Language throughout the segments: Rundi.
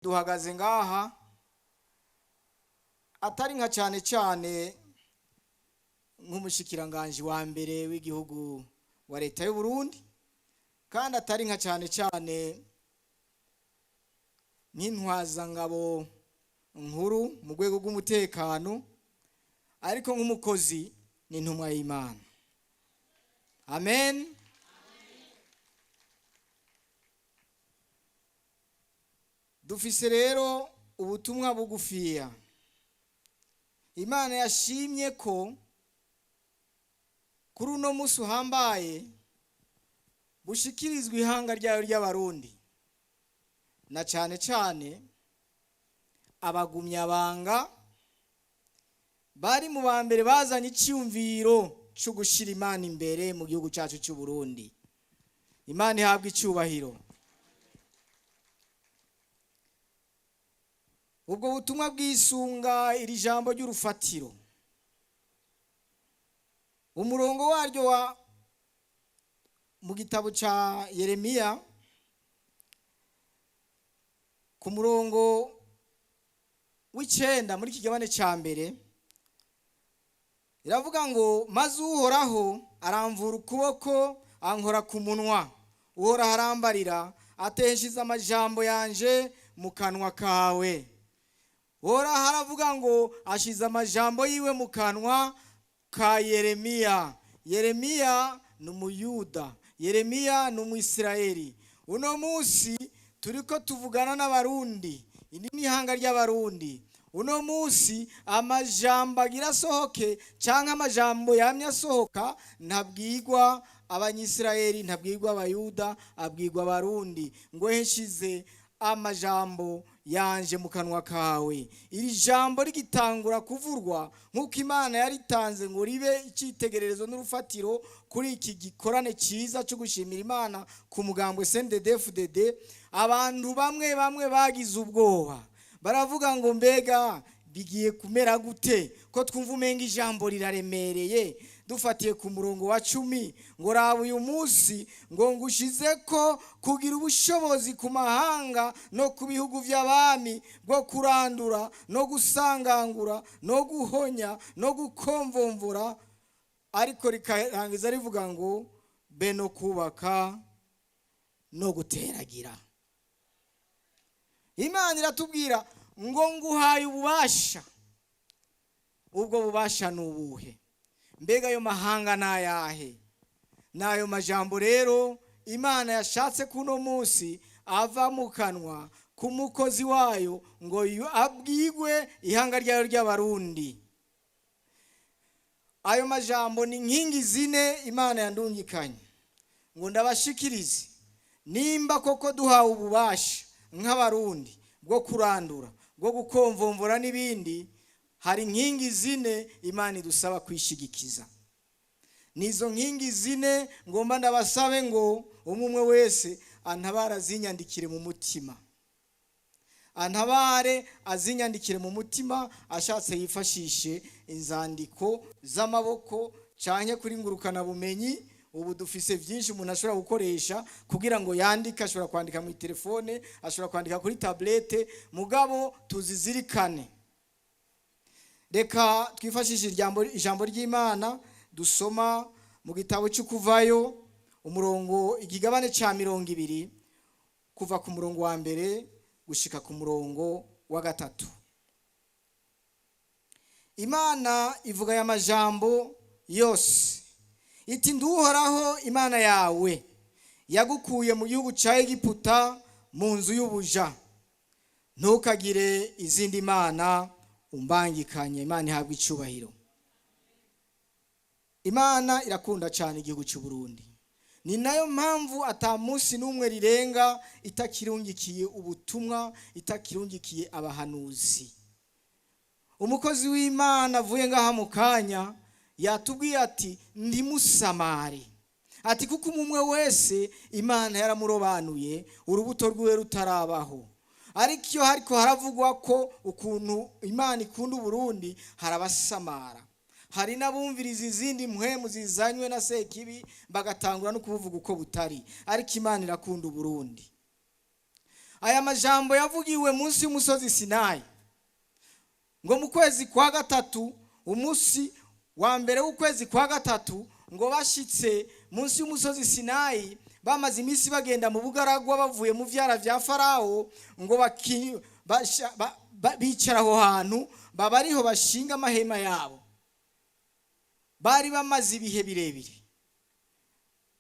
Duhagaze ngaha atari nka cyane cyane nk'umushikiranganji wa mbere w'igihugu wa leta y'u Burundi, kandi atari nka cyane cyane nk'intwazangabo nkuru mu rwego rw'umutekano, ariko nk'umukozi n'intumwa y'Imana. Amen. Dufise rero ubutumwa bugufiya Imana yashimye ko kuri uno munsi uhambaye bushikirizwa ihanga ryayo ry'Abarundi, na cyane cyane abagumyabanga bari mu ba mbere bazanye icyumviro cyo gushyira Imana imbere mu gihugu cyacu cy'u Burundi. Imana ihabwa icyubahiro. Ubwo butumwa bwisunga iri jambo ry'urufatiro, umurongo waryo wa mu gitabo cya Yeremiya, ku murongo w'icenda muri kigabane cya mbere, iravuga ngo: "Maze Uhoraho aramvura ukuboko, ankora ku munwa. Uhoraho arambarira ateshize amajambo yanje mu kanwa kawe." Uhoraho aravuga ngo ashize amajambo yiwe mu kanwa ka Yeremiya. Yeremiya ni Umuyuda, Yeremiya ni Umwisirayeli. Uno munsi turiko tuvugana n'Abarundi, iri ni ihanga ry'Abarundi. Uno munsi amajambo agira asohoke canke amajambo yamye asohoka ntabwirwa Abanyisirayeli, ntabwirwa Abayuda, abwirwa Abarundi ngo: "Heshize amajambo yanje mu kanwa kawe." Iri jambo rigitangura kuvurwa nk'uko Imana yaritanze ngo ribe icyitegererezo n'urufatiro kuri iki gikorane cyiza cyo gushimira Imana ku mugambwe CNDD-FDD, abantu bamwe bamwe bagize ubwoba, baravuga ngo: "Mbega bigiye kumera gute ko twumva umenga ijambo riraremereye?" Dufatiye ku murongo wa 10 ngo: "Raba, uyu munsi ngo ngushize ko kugira ubushobozi ku mahanga no ku bihugu by'abami, bwo kurandura no gusangangura no guhonya no gukomvomvora." Ariko rikarangiza rivuga ngo: "Be no kubaka no guteragira." Imana iratubwira ngo: "Nguhaye ububasha." Ubwo bubasha ni ubuhe? Mbega ayo mahanga ni ayahe? Ni ayo majambo rero Imana yashatse kuno munsi ava mu kanwa k'umukozi wayo ngo abwigwe ihanga ryayo ry'Abarundi. Ayo majambo ni inkingi zine Imana yandungikanye ngo ndabashikirize. Nimba koko duhawe ububasha nk'Abarundi bwo kurandura, bwo gukomvomvora n'ibindi, hari inkingi zine Imana idusaba kwishigikiza. Nizo nkingi zine ngomba ndabasabe ngo umwe umwe wese antabare azinyandikire mu mutima, antabare azinyandikire mu mutima. Ashatse yifashishe inzandiko z'amaboko canke kuri ngurukanabumenyi. Ubu dufise byinshi umuntu ashobora gukoresha kugira ngo yandike. Ashobora kwandika mu telefone, ashobora kwandika kuri tablette, mugabo tuzizirikane. Reka twifashishe ijambo ry'Imana dusoma mu gitabo cy'Ukuvayo, umurongo igigabane cya 20, kuva ku murongo wa mbere gushika ku murongo wa gatatu. Imana ivuga aya majambo yose iti: "Nduhoraho Imana yawe yagukuye mu gihugu cya Egiputa, mu nzu y'ubuja. Ntukagire izindi mana umbangikanye." Imana ihabwa icyubahiro. Imana irakunda cyane igihugu cy'u Burundi, ni nayo mpamvu ata munsi n'umwe rirenga itakirungikiye ubutumwa, itakirungikiye abahanuzi. Umukozi w'Imana avuye ngaha mu kanya yatubwiye ati: "Ndimusamare," ati: "Kuko umwe wese Imana yaramurobanuye urubuto rwiwe rutarabaho." Ariko iyo hariko haravugwa ko ukuntu Imana ikunda Uburundi, harabasamara, hari n'abumviriza izindi mpwemu zizanywe na Sekibi, bagatangura no kubuvuga uko butari. Ariko Imana irakunda Uburundi. Aya majambo yavugiwe munsi y'umusozi Sinayi, ngo mu kwezi kwa gatatu, umunsi wa mbere w'ukwezi kwa gatatu, ngo bashitse munsi y'umusozi Sinayi, bamaze iminsi bagenda mu bugaragwa bavuye mu vyara vya Farawo, ngo bicara aho hantu, baba ariho bashinga amahema yabo. Bari bamaze ibihe birebire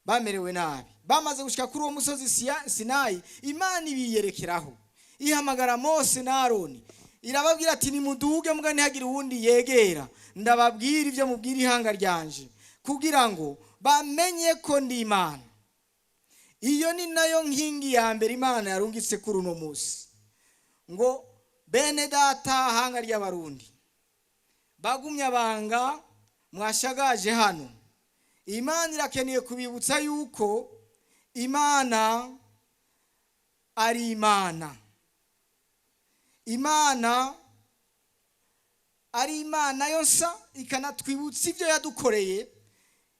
bamerewe nabi. Bamaze gushika kuri uwo musozi Sinayi, Imana ibiyerekeraho, ihamagara Mose na Aroni, irababwira ati: "Nimuduge, mbwa ntihagire uwundi yegera, ndababwira ibyo mubwira ihanga ryanje kugira ngo bamenye ko ndi Imana." Iyo ni nayo nkingi ya mbere Imana yarungitse kuri uno munsi, ngo bene data, hanga ry'Abarundi, bagumye abanga mwashagaje hano, Imana irakeneye kubibutsa yuko Imana ari Imana, Imana ari Imana yonsa, ikanatwibutsa ibyo yadukoreye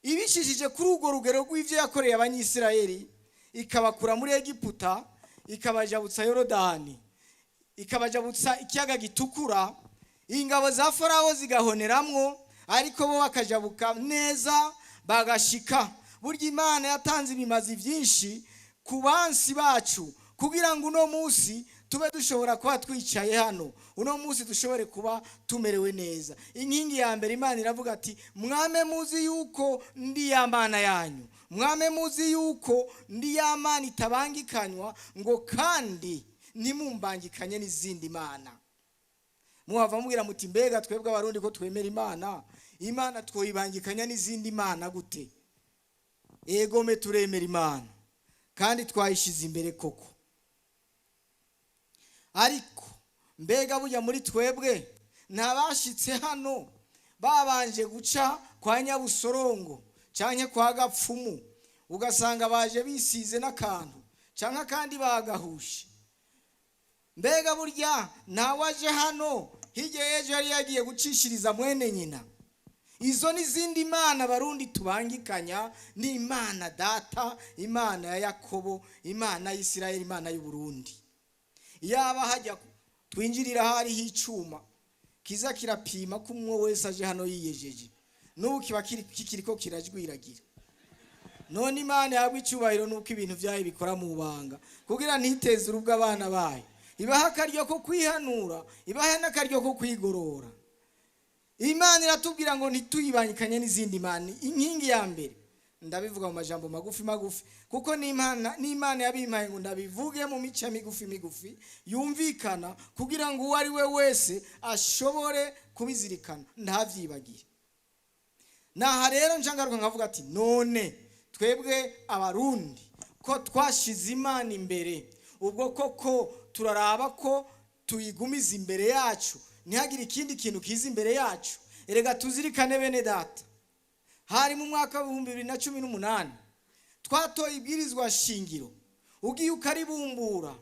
ibicishije kuri urwo rugero rw'ibyo yakoreye Abanyisirayeli, ikabakura muri Egiputa, ikabajabutsa Yorodani, ikabajabutsa ikiyaga Gitukura, ingabo za Farawo zigahoneramwo, ariko bo bakajabuka neza bagashika. Burya Imana yatanze ibimazi byinshi ku bansi bacu kugira ngo uno munsi tube dushobora kuba twicaye hano, uno munsi dushobore kuba tumerewe neza. Inkingi ya mbere, Imana iravuga ati: "Mwame muzi yuko ndi ya Mana yanyu, mwame muzi yuko ndi ya Mana itabangikanywa, ngo kandi ntimumbangikanye n'izindi mana." Muhava mubwira muti: "Mbega twebwe Abarundi ko twemera Imana, Imana twoyibangikanya n'izindi mana gute?" Egome, turemera Imana kandi twayishize imbere koko, ariko mbega burya muri twebwe ntabashitse hano babanje guca kwa Nyabusorongo canke kwa Gapfumu, ugasanga baje bisize n'akantu canke akandi bagahushe? Mbega burya ntawaje hano hirya y'ejo yari yagiye gucishiriza mwene nyina? Izo n'izindi mana Barundi tubangikanya ni Imana Data, Imana ya Yakobo, Imana y'Isirayeli, Imana y'Uburundi. Yaba hajya twinjirira hariho icuma kiza kirapima ko umwe wese aje hano yiyejeje, n'ubu kiba kikiriko kirajwiragira. None Imana yabwa icyubahiro nuko ibintu byayo bikora mu banga kugira ntiteze urubwo abana bayo, ibaha akaryo ko kwihanura, ibaha n'akaryo ko kwigorora. Imana iratubwira ngo ntituyibangikanye n'izindi mana. Inkingi ya mbere, ndabivuga mu majambo magufi magufi kuko n'Imana yabimpaye ngo ndabivuge mu mice migufi migufi yumvikana, kugira ngo uwo ari we wese ashobore kubizirikana ntavyibagire. Naha rero nca ngaruka nkavuga ati: none twebwe Abarundi ko twashize Imana imbere, ubwo koko turaraba ko tuyigumiza imbere yacu, ntihagire ikindi kintu kiza imbere yacu? Erega tuzirikane, bene data, hari mu mwaka wa 2018 twatoye ibwirizwa shingiro. Ugiye ukaribumbura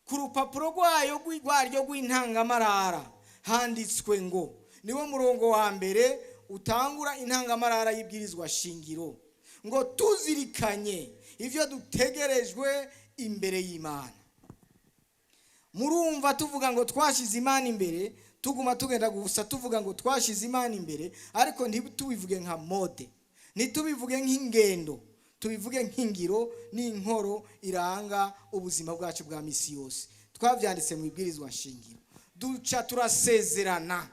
ku rupapuro rwayo rwaryo rw'intangamarara, handitswe ngo, niwo murongo wa mbere utangura intangamarara y'ibwirizwa shingiro, ngo tuzirikanye ivyo dutegerejwe imbere y'Imana. Murumva tuvuga ngo twashize Imana imbere, tuguma tugenda gusa tuvuga ngo twashize Imana imbere, ariko ntitubivuge nka mode, ntitubivuge nk'ingendo, tubivuge nk'ingiro n'inkoro iranga ubuzima bwacu bwa misi yose. Twavyanditse mu ibwirizwa shingiro, duca turasezerana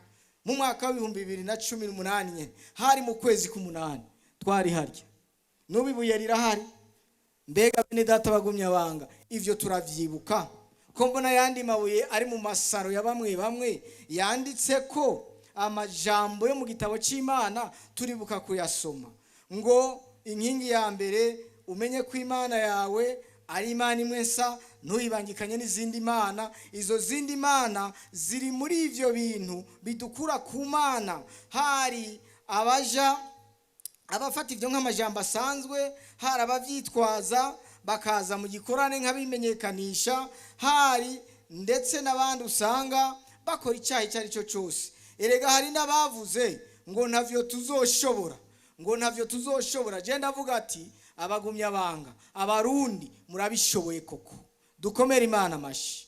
mu mwaka wa 2018 nyene, hari mu kwezi k'umunani, twari harya, n'ubu ibuye rirahari. Mbega bene data bagumye abanga, ivyo turavyibuka? Ko mbona ayandi mabuye ari mu masaro ya bamwe bamwe yanditse ko amajambo yo mu gitabo c'Imana, turibuka kuyasoma? Ngo inkingi ya mbere, umenye ko Imana yawe ari Imana imwe nsa, ntuyibangikanye n'izindi mana. Izo zindi mana ziri muri ivyo bintu bidukura ku Mana. Hari abaja abafata ibyo nk'amajambo asanzwe, hari abavyitwaza bakaza mu gikorane nk'abimenyekanisha, hari ndetse n'abandi usanga bakora icyaha icyo ari cyo cyose. Erega hari n'abavuze ngo ntavyo tuzoshobora, ngo ntavyo tuzoshobora. Je ndavuga ati: abagumya banga Abarundi, murabishoboye koko. Dukomere Imana amashi.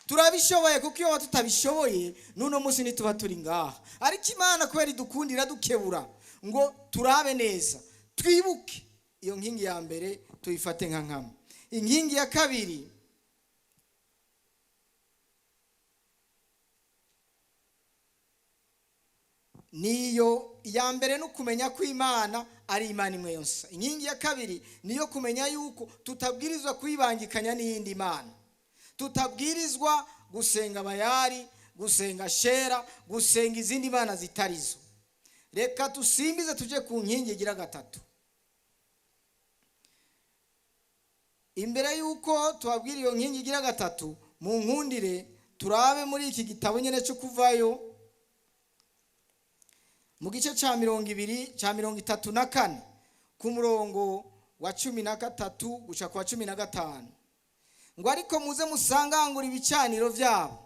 Turabishoboye, kuko iyo tutabishoboye n'uno munsi ntituba turi ngaha. Ariko Imana kubera idukundira dukebura ngo turabe neza, twibuke iyo nkingi ya mbere, tuyifate nka nkama. Inkingi ya kabiri niyo iya mbere, no kumenya ko Imana ari Imana imwe yose. Inkingi ya kabiri niyo kumenya yuko tutabwirizwa kuyibangikanya n'iyindi mana, tutabwirizwa gusenga Bayari, gusenga Shera, gusenga izindi mana zitarizo. Reka dusimbize tujye ku nkingi igira gatatu. Imbere y'uko tubabwira iyo nkingi igira gatatu, mu nkundire turabe muri iki gitabo nyine cyo Kuvayo, mu gice cya 20, cya 34, ku murongo wa 13 guca ku wa 15, ngo: "Ariko muze musangangura ibicaniro byabo,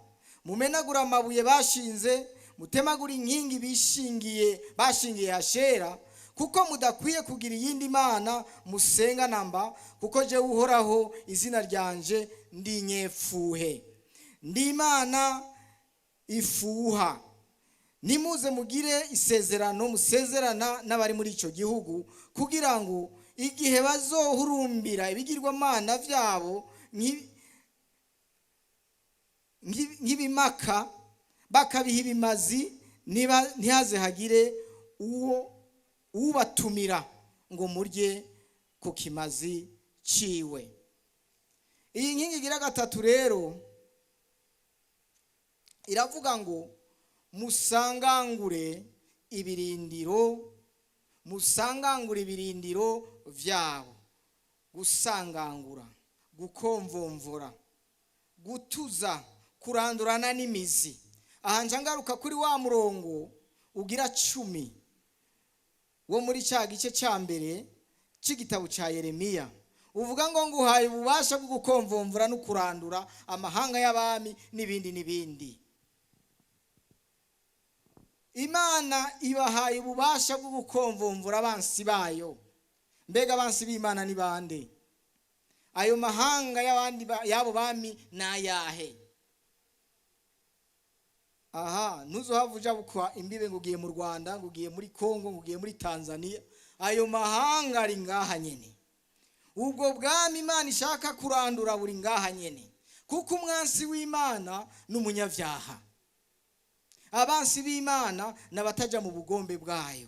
mumenagura amabuye bashinze, mutemagura inkingi bishingiye bashingiye Ashera, kuko mudakwiye kugira iyindi mana musenga namba, kuko jewe Uhoraho izina ryanje ndi Nyefuhe, ndi Imana ifuha. Nimuze mugire isezerano musezerana n'abari muri icyo gihugu, kugira ngo igihe bazohurumbira ibigirwamana byabo nk'ibimaka, bakabiha ibimazi, ntihaze hagire uwo ubatumira ngo murye ku kimazi ciwe." Iyi nkingi igira gatatu rero iravuga ngo musangangure ibirindiro, musangangure ibirindiro vyabo. Gusangangura, gukomvomvora, gutuza, kurandurana n'imizi. Aha nja ngaruka kuri wa murongo ugira 10 wo muri cya gice cya mbere cy'igitabo cya Yeremiya, uvuga ngo: "Nguhaye ububasha bwo gukomvomvora no kurandura amahanga y'abami," n'ibindi n'ibindi. Imana ibahaye ububasha bwo gukomvomvora abansi bayo. Mbega abansi b'Imana ni bande? Ayo mahanga y'abandi y'abo bami ni ayahe? Aha ntuzohava uja bukwa imbibe ngo ugiye mu Rwanda, ngo ugiye muri Kongo, ngo ugiye muri Tanzania. Ayo mahanga ari ngaha nyene. Ubwo bwami Imana ishaka kurandura buri ngaha nyene, kuko umwansi w'Imana ni umunyabyaha. Abansi b'Imana ni abataja mu bugombe bwayo.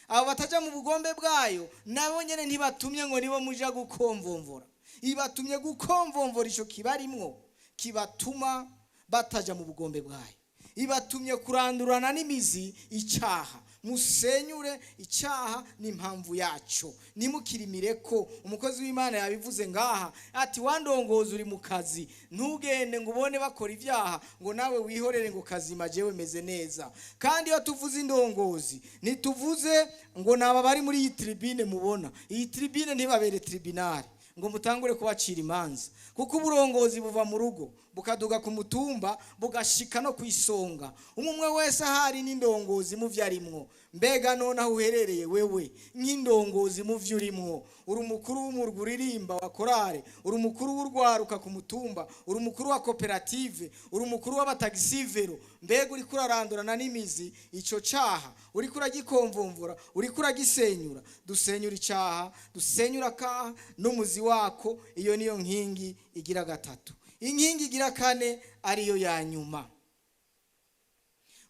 Abo bataja mu bugombe bwayo nabo nyene ntibatumye ngo nibo muja gukomvomvora. Ibatumye gukomvomvora ico kibarimwo kibatuma bataja mu bugombe bwayo. Ibatumye kurandurana n'imizi icyaha. Musenyure icyaha n'impamvu yaco, nimukirimire ko. Umukozi w'Imana yabivuze ngaha ati: "Wandongoza uri mu kazi, ntugende ngo ubone bakora ibyaha ngo nawe wihorere ngo kazima, jewe meze neza." Kandi iyo tuvuze indongozi, ntituvuze ngo naba bari muri iyi tribune. Mubona iyi tribune, ntibabere tribunal ngo mutangure kubacira imanza, kuko uburongozi buva mu rugo, bukaduga ku mutumba, bugashika no ku isonga. Umwe umwe wese ahari n'indongozi mu vyo arimwo. Mbega none aho uherereye wewe nk'indongozi mu vyo urimwo, uri umukuru w'umurwi uririmba wa korale, uri umukuru w'urwaruka ku mutumba, uri umukuru wa koperative, uri umukuru w'abatagisivero, mbega uriko urarandurana n'imizi ico caha? Uriko uragikomvomvora? Uriko uragisenyura? Dusenyura icaha, dusenyura akaha n'umuzi wako. Iyo niyo nkingi igira gatatu. Inkingi igira kane, ariyo ya nyuma,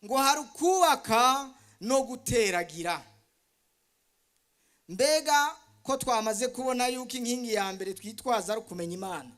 ngo hari ukubaka no guteragira. Mbega ko twamaze kubona yuko inkingi ya mbere twitwaza ari ukumenya Imana,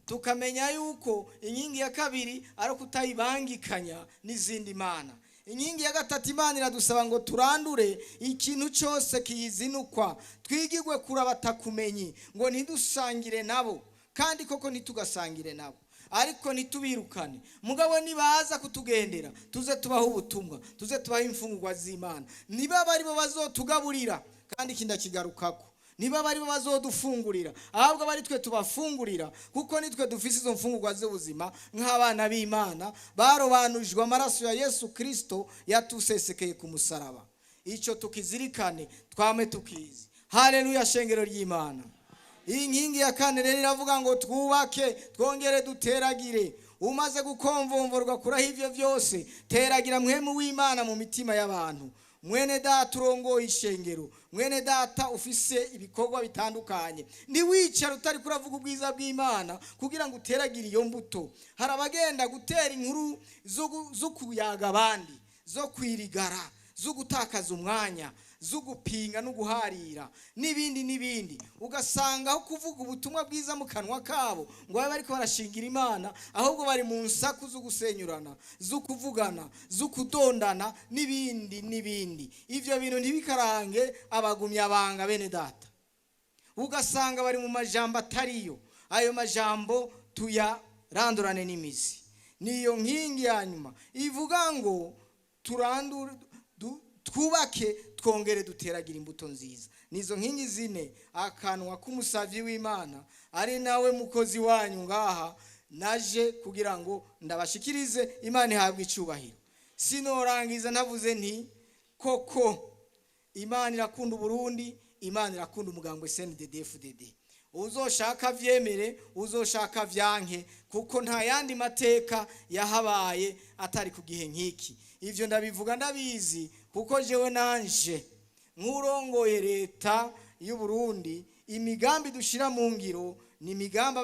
tukamenya yuko inkingi ya kabiri ari ukutayibangikanya n'izindi mana, inkingi ya gatatu Imana iradusaba ngo turandure ikintu cyose kiyizinukwa, twigigwe kurabatakumenyi, ngo ntidusangire nabo. Kandi koko ntitugasangire nabo, ariko ntitubirukane. Mugabo nibaza kutugendera, tuze tubaho ubutumwa, tuze tubaho imfungurwa z'Imana. Niba bari bo bazotugaburira, kandi iki ndakigarukako, niba bari bo bazodufungurira, ahubwo bari twe tubafungurira, kuko nitwe dufise izo mfungurwa z'ubuzima nk'abana b'Imana barobanujwe amaraso ya Yesu Kirisito yatusesekeye ku musaraba. Icyo tukizirikane, twame tukizi. Haleluya, shengero ry'Imana. Iyi nkingi ya kane rero iravuga ngo twubake, twongere duteragire. Umaze gukomvomvorwa, kuraho ivyo byose, teragira Mpwemu w'Imana mu mitima y'abantu. Mwene data urongoye ishengero, mwene data ufise ibikorwa bitandukanye, ntiwicara utari kuravuga ubwiza bw'Imana kugira ngo uteragire iyo mbuto. Hari abagenda gutera inkuru zo kuyaga abandi, zo kwirigara, zo gutakaza umwanya, zo gupinga no guharira n'ibindi n'ibindi. Ugasanga aho kuvuga ubutumwa bwiza mu kanwa kabo ngo babe bariko barashingira Imana, ahubwo bari mu nsaku zo gusenyurana, zo kuvugana, zo kudondana n'ibindi n'ibindi. Ivyo bintu ntibikarange abagumyabanga, bene data. Ugasanga bari mu majambo atariyo. Ayo majambo tuyarandurane n'imizi. Niyo nkingi ya nyuma ivuga ngo turandure, twubake, twongere duteragira imbuto nziza. Nizo nkingi zine akanwa k'umusavyi w'Imana, ari nawe mukozi wanyu ngaha, naje kugira ngo ndabashikirize. Imana ihabwe icubahiro. Sinorangiza ntavuze nti koko Imana irakunda Uburundi, Imana irakunda umugambwe CNDD-FDD. Uzoshaka vyemere, uzoshaka vyanke, kuko nta yandi mateka yahabaye atari ku gihe nk'iki. Ivyo ndabivuga ndabizi, kuko jewe nanje nk'urongoye leta y'u Burundi, imigambi dushira mu ngiro ni imigambi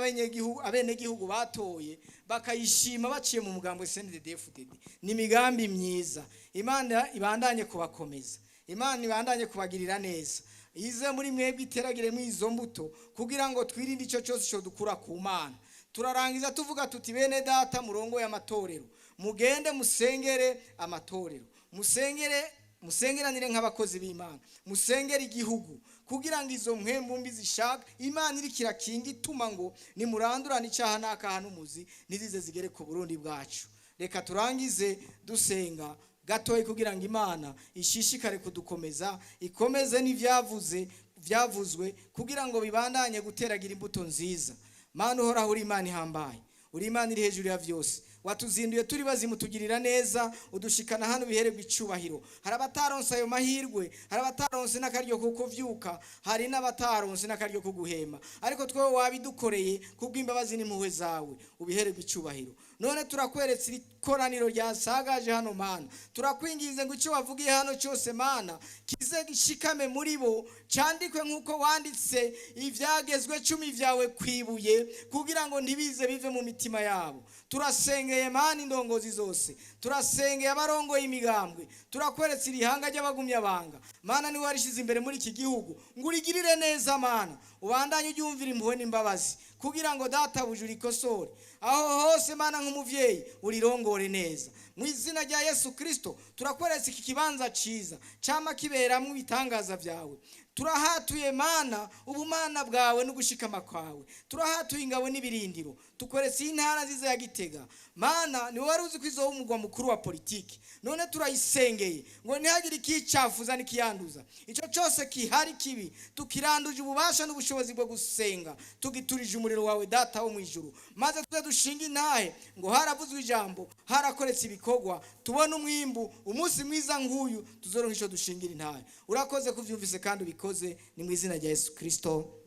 abenegihugu batoye bakayishima baciye mu mugambi CNDD-FDD. Ni imigambi myiza. Imana ibandanye kubakomeza, Imana ibandanye kubagirira neza, ize muri mwebwe iteragire muri izo mbuto kugira ngo twirinde icyo cyose cyo dukura ku Mana. Turarangiza tuvuga tuti: bene data murongo y'amatorero, mugende musengere amatorero, musengere, musengeranire nk'abakozi b'Imana, musengere igihugu kugira ngo izo mpwemu mbi zishaka Imana iri kirakinga ituma ngo nimurandurane icyaha n'akaha n'umuzi, ntizize zigere ku Burundi bwacu. Reka turangize dusenga gatoya kugira ngo Imana ishishikare kudukomeza, ikomeze n'ivyavuze vyavuzwe kugira ngo bibandanye guteragira imbuto nziza. Mana uhoraho, uri Imana ihambaye, uri Imana iri hejuru ya vyose. Watuzinduye turi bazimu, tugirira neza, udushikana hano, bihererwa icubahiro. Hari abataronse ayo mahirwe, hari abataronse n'akaryo ko kuvyuka, hari n'abataronse n'akaryo ko guhema, ariko twewe wabidukoreye kubw'imbabazi n'impuhwe zawe, ubihererwa icubahiro. None turakweretse iri koraniro ryasagaje hano. Mana, turakwinginze ngo icyo wavugiye hano cyose, Mana, kize gishikame muri bo, cyandikwe nk'uko wanditse ivyagezwe cumi vyawe kwibuye, kugira ngo ntibize bive mu mitima yabo. Turasengeye, Mana, indongozi zose, turasengeye abarongoye imigambwe. Turakweretse iri hanga ry'abagumyabanga. Mana, niwe warishize imbere muri iki gihugu ngo urigirire neza. Mana, ubandanye uryumvira impuhwe n'imbabazi kugira ngo databuja urikosore aho hose. Mana, nk'umuvyeyi urirongore neza mu izina rya Yesu Kristo. Turakweretse iki kibanza ciza cama kiberamwo ibitangaza vyawe. Turahatuye, Mana, ubumana bwawe n'ugushikama kwawe. Turahatuye ingabo n'ibirindiro. Tukweretse iyi ntara nziza ya Gitega. Mana, niwe wari uzi ko izoba umugwa mukuru wa politiki, none turayisengeye ngo ntihagire ikicafuza n'ikiyanduza. Icyo cyose kihari kibi tukiranduje ububasha n'ubushobozi bwo gusenga, tugiturije umuriro wawe, Data wo mu ijuru, maze tuze dushinga intahe ngo haravuzwe ijambo, harakoretse ibikorwa, tubone umwimbu. Umunsi mwiza nk'uyu tuzoronka icyo dushingira intahe. Urakoze kuvyumvise kandi ubikoze. Ni mu izina rya Yesu Kristo.